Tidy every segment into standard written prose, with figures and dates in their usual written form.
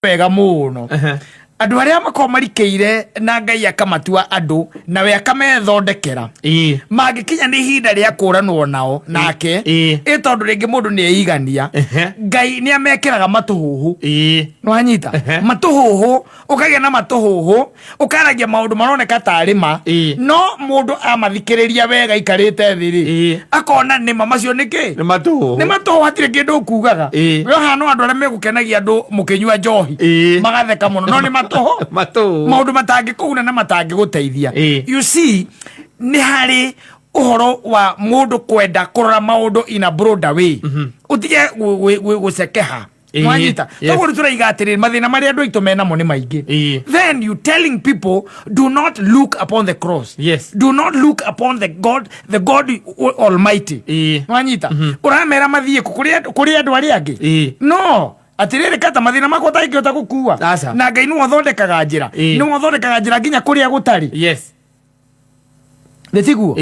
Wega mũno. Andũ arĩa makoragwo marikĩire na Ngai akamatua andũ nawe akamethondekera, mangĩkinya nĩ ihinda rĩa kũranwo nao nake, ĩ tondũ rĩngĩ mũndũ nĩ eigania, Ngai nĩ amekĩraga matũhũhũ. Nĩwanyita? Matũhũhũ, ũkagĩa na matũhũhũ, ũkaragia maũndũ maroneka tarĩ ma, no mũndũ amathikĩrĩria wega aikarĩte thĩ rĩ, akona nĩma macio nĩkĩ. Nĩ matũhũhũ. Nĩ matũhũhũ, hatirĩ kĩndũ ũkugaga. We ũhana andũ arĩa megũkenagia andũ mũkĩnyua njohi, magatheka mũno, no nĩ matũhũ. Matũhũhũ. Maũndũ matangĩkũguna na matangĩgũteithia. You see, nĩ harĩ ũhoro wa mũndũ kwenda kũrora maũndũ in a broader way, ũtige gũcekeha. Nwanyita? Yes. Toguo nĩ tũraiga atĩrĩrĩ, mathĩna marĩa andũ aitũ menamo nĩ maingĩ. Then you telling people, do not look upon the cross. Do not look upon the God, the God Almighty. Nwanyita? Ũramera mathiĩ kũ? Kũrĩ andũ arĩa angĩ? No atĩrĩrĩ, kata mathĩna makwa ũtangĩhota gũkua. Aca. Na Ngai nĩwe ũthondekaga njĩra. Nĩwe ũthondekaga njĩra nginya kũrĩa gũtarĩ. Nĩ tiguo?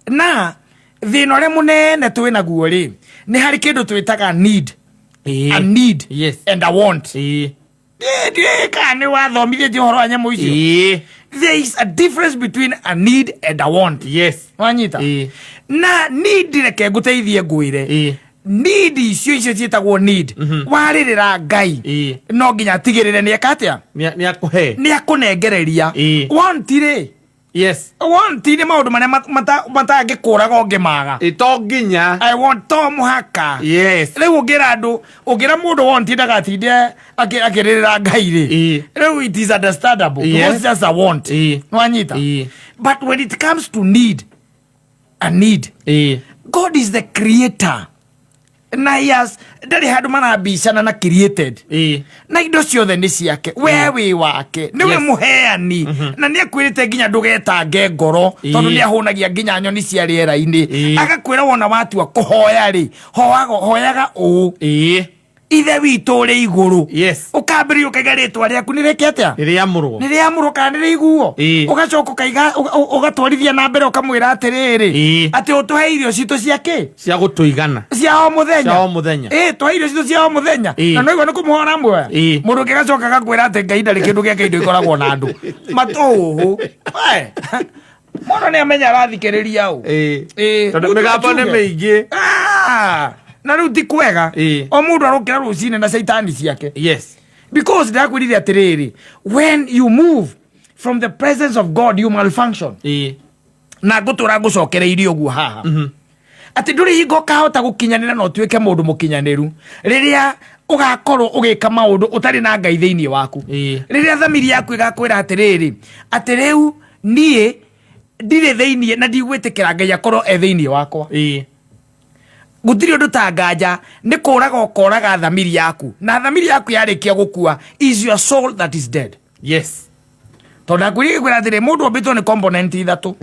Na thĩna ũrĩa mũnene twĩ naguo rĩ, nĩ harĩ kĩndũ twĩtaga need. A need and a want. Ndiũĩ kana nĩ wathomithĩtie ũhoro wa nyamũ icio. There is a difference between a need and a want. Wanyita? Na need, reke ngũteithie ngwĩre, need icio ciĩtagwo need, warĩrĩra Ngai, no nginya atigĩrĩre nĩ eka atĩa? Nĩ akũhe. Nĩ akũnengereria. Want rĩ, want nĩ maũndũ marĩa matangĩkũraga ũngĩmaga. To nginya. I want to mũhaka. Rĩu ũngĩra andũ, ũngĩra mũndũ want ndagatinde akĩrĩrĩra Ngai rĩ, rĩu it is understandable because it's just a want. Nwanyita? But when it comes to need, a need, God is the creator na he has, ndarĩ handũ marambicana na created, na indo ciothe nĩ ciake, we wĩ wake, nĩwe mũheani, na nĩ akwĩrĩte nginya ndũgetange ngoro, tondũ nĩ ahũnagia nginya nyoni cia rĩera-inĩ. Agakwĩra wona watua kũhoya rĩ, hoyaga ũũ: Ithe witũ ũrĩ igũrũ. Ũkambĩrĩria ũkaiga rĩtwa rĩaku nĩ rĩke atĩa? Nĩ rĩamũrwo. Nĩ rĩamũrwo kana nĩ rĩiguo. Ũgacoka ũkaiga ũgatwarithia na mbere, ũkamwĩra atĩrĩrĩ, atĩ ũtũhe irio citũ cia kĩ? Cia gũtũigana. Cia o mũthenya. Cia o mũthenya. Ĩ, tũhe irio citũ cia o mũthenya. Na no igua nĩ kũmũhora muoya. Mũndũ ũngĩ agacoka agakwĩra atĩ Ngai ndarĩ kĩndũ gĩake, indo ikoragwo na andũ matũhũhũ. We, mũndũ nĩ amenya arathikĩrĩria ũ. Tondũ Mũndũ mĩgambo nĩ akiuge. mĩingĩ. Ah, na rĩu ti kwega. O mũndũ arokĩra rũcinĩ na caitani ciake. Because ndakwĩrire atĩrĩrĩ, when you move from the presence of God, you malfunction. Na ngũtũra ngũcokereirie ũguo haha atĩ ndũrĩ hingo ũkahota gũkinyanĩra na ũtuĩke mũndũ mũkinyanĩru rĩrĩa ũgakorwo ũgĩka maũndũ ũtarĩ na Ngai thĩinĩ waku. Rĩrĩa thamiri yaku ĩgakwĩra atĩrĩrĩ, atĩ rĩu niĩ ndirĩ thĩinĩ na ndigwĩtĩkĩra Ngai akorwo e thĩinĩ wakwa. Gũtirĩ ũndũ ta nganja nĩ kũraga ũkoraga thamiri yaku, na thamiri yaku yarĩkia gũkua, is your soul that is dead. Tondũ ndakwĩrire kwĩra atĩrĩ, mũndũ ombĩtwo nĩ component ithatũ.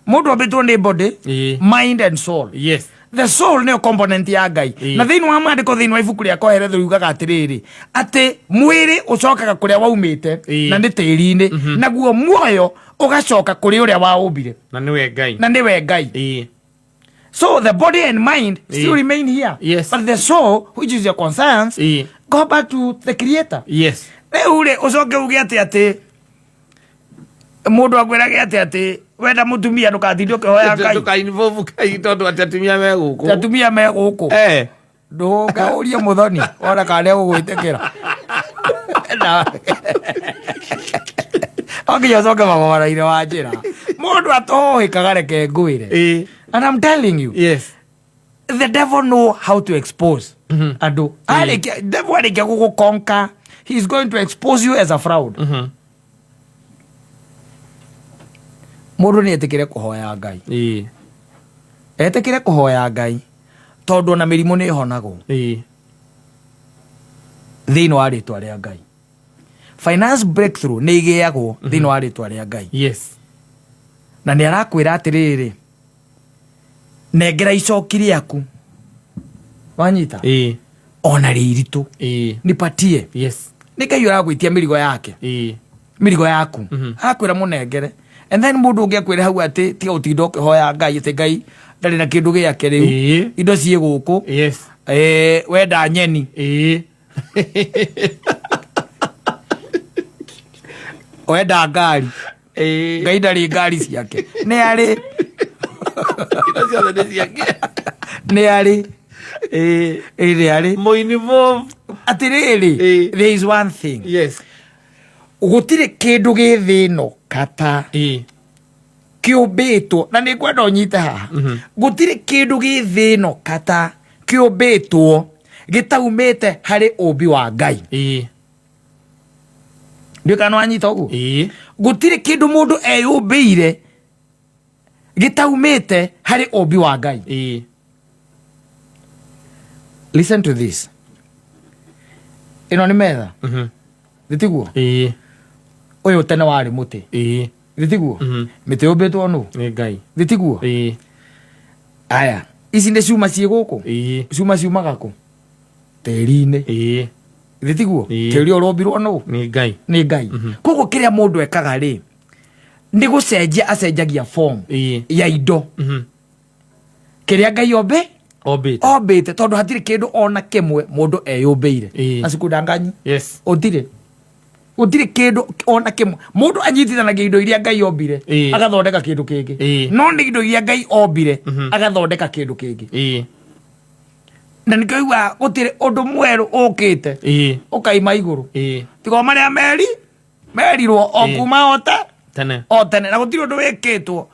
Mũndũ ombĩtwo nĩ body, mind and soul. The soul nĩyo component ya Ngai. Na thĩinĩ wa maandĩko, thĩinĩ wa ibuku rĩa Koheretho, riugaga atĩrĩrĩ, atĩ mwĩrĩ ũcokaga kũrĩa waumĩte, na nĩ tĩri-inĩ, naguo muoyo ũgacoka kũrĩ ũrĩa waũmbire, na nĩwe Ngai. Na nĩwe Ngai. So the body and mind still remain here, but the soul, which is your conscience, go back to the creator. Rĩu rĩ, ũcoke uge atĩ mũndũ akwĩrage atĩ wenda mũtumia ndũgatinde ũkĩhoya Ngai. Ndũka-involve Ngai tondũ atĩ atumia me gũkũ. Atumia me gũkũ. Ndũkaũrie mũthoni wona kana nĩegũgwĩtĩkĩra. No nginya ũcoke magomana-inĩ wa njĩra mũndũ atũhĩkaga, reke ngwĩre. And I'm telling you, the devil know how to expose andũ. Arĩkia, devil arĩkia gũgũkonka, he is going to expose you as a fraud. Mũndũ nĩ etĩkĩre kũhoya Ngai. Etĩkĩre kũhoya Ngai, tondũ ona mĩrimũ nĩ ĩhonagwo thĩinĩ wa rĩtwa rĩa Ngai. Finance breakthrough nĩ igĩagwo thĩinĩ wa rĩtwa rĩa Ngai. Na nĩ arakwĩra atĩrĩrĩ, nengera icoki rĩaku, wanyita? Ona rĩ iritũ, nipatie. Nĩ Ngai ũragwĩtia mĩrigo yake, mĩrigo yaku. Arakwĩra mũnengere, and then mũndũ ũngĩ akwĩre hau atĩ tiga gũtinda ũkĩhoya Ngai, atĩ Ngai ndarĩ na kĩndũ gĩake rĩu. Indo ciĩ gũkũ. Wenda nyeni. Wenda ngari, Ngai ndarĩ ngari ciake, nĩ arĩ. Indo ciothe nĩ ciake. Nĩ arĩ. Ĩ, nĩ arĩ. Mũini. Atĩrĩrĩ, there is one thing. Gũtirĩ kĩndũ gĩ thĩ ĩno kata kĩũmbĩtwo, na nĩ ngwenda ũnyite haha, gũtirĩ kĩndũ gĩ thĩ ĩno kata kĩũmbĩtwo gĩtaumĩte harĩ ũmbi wa Ngai. Ndiũ kana wanyita ũguo. Gũtirĩ kĩndũ mũndũ eyũmbĩire gĩtaumĩte harĩ ũmbi wa Ngai. Listen to this. Ĩno nĩ metha, thĩtiguo? Ũyũ tene warĩ mũtĩ, thĩtiguo? Mĩtĩ yũmbĩtwo nũ? Nĩ Ngai. Thĩtiguo? Aya, ici nĩ cuma ciĩ gũkũ. Cuma ciumaga kũ? Tĩri-inĩ. Thĩtiguo? Tĩri ũrombirwo nũ? Nĩ Ngai. Nĩ Ngai. Koguo kĩrĩa mũndũ ekaga rĩ, nĩ gũcenjia acenjagia form ya indo kĩrĩa Ngai ombe Ombĩte. Ombĩte, tondũ hatirĩ kĩndũ ona kĩmwe mũndũ eyũmbĩire. Acikudanganyi. Gũtirĩ, gũtirĩ kĩndũ ona kĩmwe mũndũ anyitithanagia indo iria Ngai ombire agathondeka kĩndũ kĩngĩ. No nĩ indo iria Ngai ombire agathondeka kĩndũ kĩngĩ. Na nĩkĩo iguaga gũtirĩ ũndũ mwerũ ũkĩte ũkaima igũrũ, tiga o marĩa meri merirwo o kuma o te tene. O tene. Na gũtirĩ ũndũ wĩkĩtwo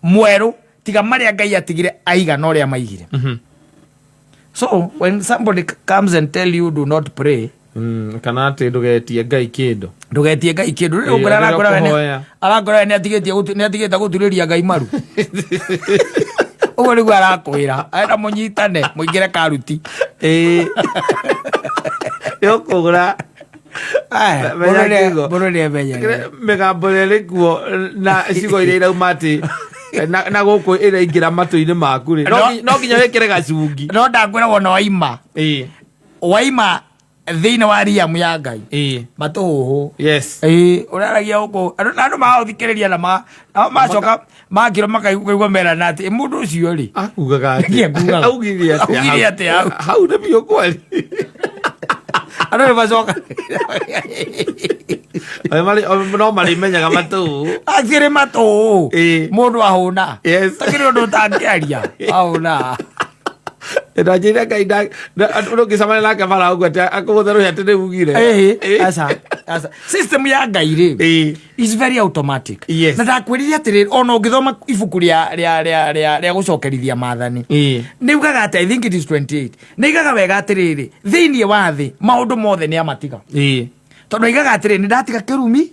mwerũ tiga marĩa Ngai atigire aigana ũrĩa maigire. So when somebody comes and tell you do not pray, Kana atĩ ndũgetie Ngai kĩndũ. Ndũgetie Ngai kĩndũ rĩu. Ĩĩ, ũngĩra rĩrĩa arakora we ũkũhoya. Arakora we nĩ atigĩte gũturĩria Ngai maru, ũguo nĩguo arakwĩra. Arenda mũnyitane mũingĩre karuti. Nĩ ũkũgũra. Aya, Menya mũndũ kiugo. Mũndũ nĩ emenyerere. Mĩgambo ĩrĩa ĩrĩ kuo na ciugo iria irauma atĩ na gũkũ ĩraingĩra matũ-inĩ maku rĩ, no nginya wĩkĩre gacungi. No ndakwĩra wona waima waima thĩinĩ wa riamu ya Ngai, matũhũhũ. Ĩĩ, ũraragia gũkũ andũ na andũ magaũthikĩrĩria na nao macoka makĩrwo makaigua merana atĩ, "Ĩ, mũndũ ũcio rĩ, Akugaga Nĩkĩ akugaga? Augire atĩa Augire hau? atĩa hau? Hau nĩ biũ kweri. Andũ nĩ macoka. No marĩmenyaga matũ. Akĩrĩ matũhũhũ. Mũndũ ahũna. Takĩrĩ ũndũ ũtangĩaria ahũna. Ndanjĩire Ngai ndũngĩcemania nake bara ũguo atĩ akũgũthe rũhĩ atĩ nĩ ugire. Ĩĩ, aca aca, system ya Ngai rĩ is very automatic. Na ndakwĩrire atĩrĩrĩ, ona ũngĩthoma ibuku rĩa gũcokerithia maathani, nĩ ugaga atĩ, I think it is 28, nĩ igaga wega atĩrĩrĩ, thĩinĩ wa thĩ maũndũ mothe nĩ amatiga, tondũ aigaga atĩrĩ, nĩ ndatiga kĩrumi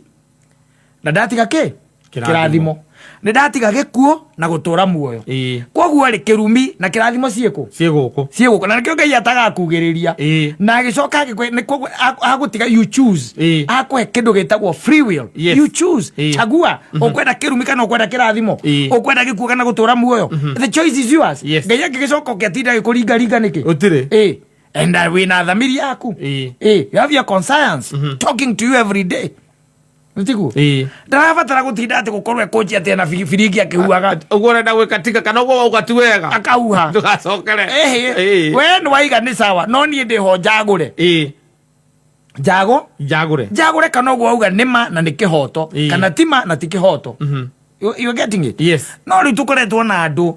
na ndatiga kĩ? Kĩrathimo. Kĩrathimo. Nĩ ndatiga gĩkuũ na gũtũra muoyo. Koguo rĩ, kĩrumi na kĩrathimo ciĩkũ? Ciĩ gũkũ. Ciĩ gũkũ, na nĩkĩo Ngai atagakugĩrĩria na agĩcoka agĩkwe nĩ koguo agũtiga you choose. Akũhe kĩndũ gĩtagwo free will. You choose. Chagua ũkwenda kĩrumi kana ũkwenda kĩrathimo, ũkwenda gĩkuũ kana gũtũra muoyo. The choice is yours. Ngai angĩgĩcoka ũkĩatinda agĩkũringaringa nĩkĩ? Gũtirĩ. Ĩĩ, and wĩna thamiri yaku. Ĩĩ, you have your conscience talking to you every day, nĩtiguo? Ndarabatara gũtinda atĩ gũkorwo ekũnjia atĩ ena biringi akĩhuhaga. Ũguo ũrenda gwĩka tiga, kana ũguo wauga ti wega. Akauha. Ndũgacokere. Ĩhĩ. We nĩ waiga nĩ sawa, no niĩ ndĩho njagũre. Njago Njagũre. Njagũre kana ũguo wauga nĩ ma na nĩ kĩhoto, kana ti ma na ti kĩhoto. You're getting it? Yes. No rĩu tũkoretwo na andũ,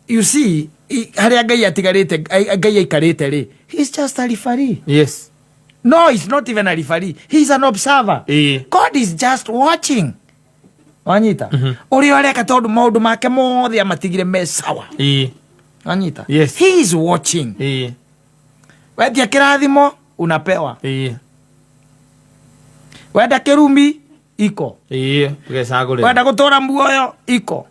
you see, harĩa Ngai atigarĩte, Ngai aikarĩte rĩ, he's just a referee. No, he's not even a referee, he's an observer. God is just watching, wanyita, ũrĩa ũreka, tondũ maũndũ make mothe amatigire me sawa. Wanyita? Yes. He is watching. Wetia kĩrathimo, unapewa. Wenda kĩrumi, iko. Ũgecagũrĩra. Wenda gũtũra muoyo, iko.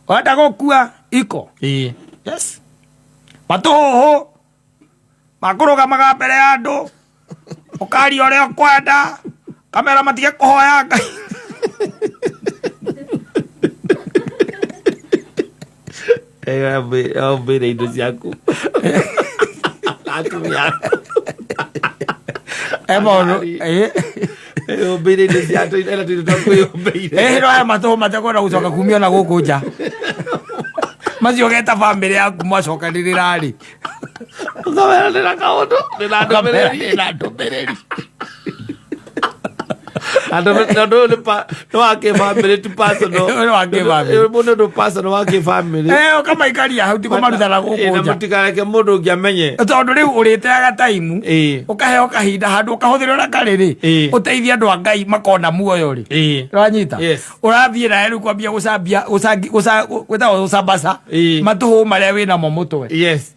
Wenda gũkua, iko. Yes, matũhũhũ makũrũgamaga mbere ya andũ, ũkaria ũrĩa ũkwenda, kamera matige kũhoya Ngai. Ombĩire indo ciaku na atumia aku. E maũndũ Ombĩire indo ciaku ena tũindo twa kwĩyũmbĩire. Ĩ, no aya matũhũ matekwenda gũcoka kumio na gũkũ nja, macio geta bamĩrĩ yaku mwacokanĩrĩra rĩ, ũkamera ndĩna kaũndũ, ndĩna ndũmĩrĩri. Na ndũmĩrĩri. Tondũ ũyũ nĩ wa kĩbamĩrĩ, ti personal. Ũyũ nĩ wa kĩbamĩrĩ. Ũyũ nĩ ũndũ personal wa kĩbamĩrĩ. Eh, ũkamaikaria hau, ti kũmaruta na gũkũ Na nja. mũtikareke mũndũ ũngĩ amenye. Tondũ rĩu ũrĩteaga taimu, ũkaheo kahinda handũ ũkahũthĩra ũrĩa karĩ rĩ, ũteithie andũ a Ngai makona muoyo rĩ. Ũranyita? Yes. Ũrathiĩ nawe rĩu kwambia gũcambia gwĩtagwo gũcambaca matũhũ marĩa wĩnamo mũtwe. Yes,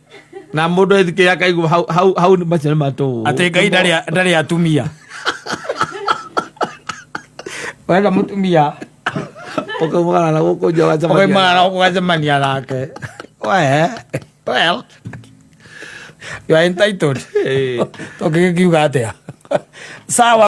na mũndũ ethikĩria akaigua hau hau hau nĩ macio nĩ matũ. Atĩ Ngai ndarĩ atumia. Wenda mũtumia, ũkaumagara na gũkũ nja ũgacemania. Ũkaimagara na ũgacemania nake. We, well, you are entitled. Tũngĩgĩkiuga atĩa? Sawa.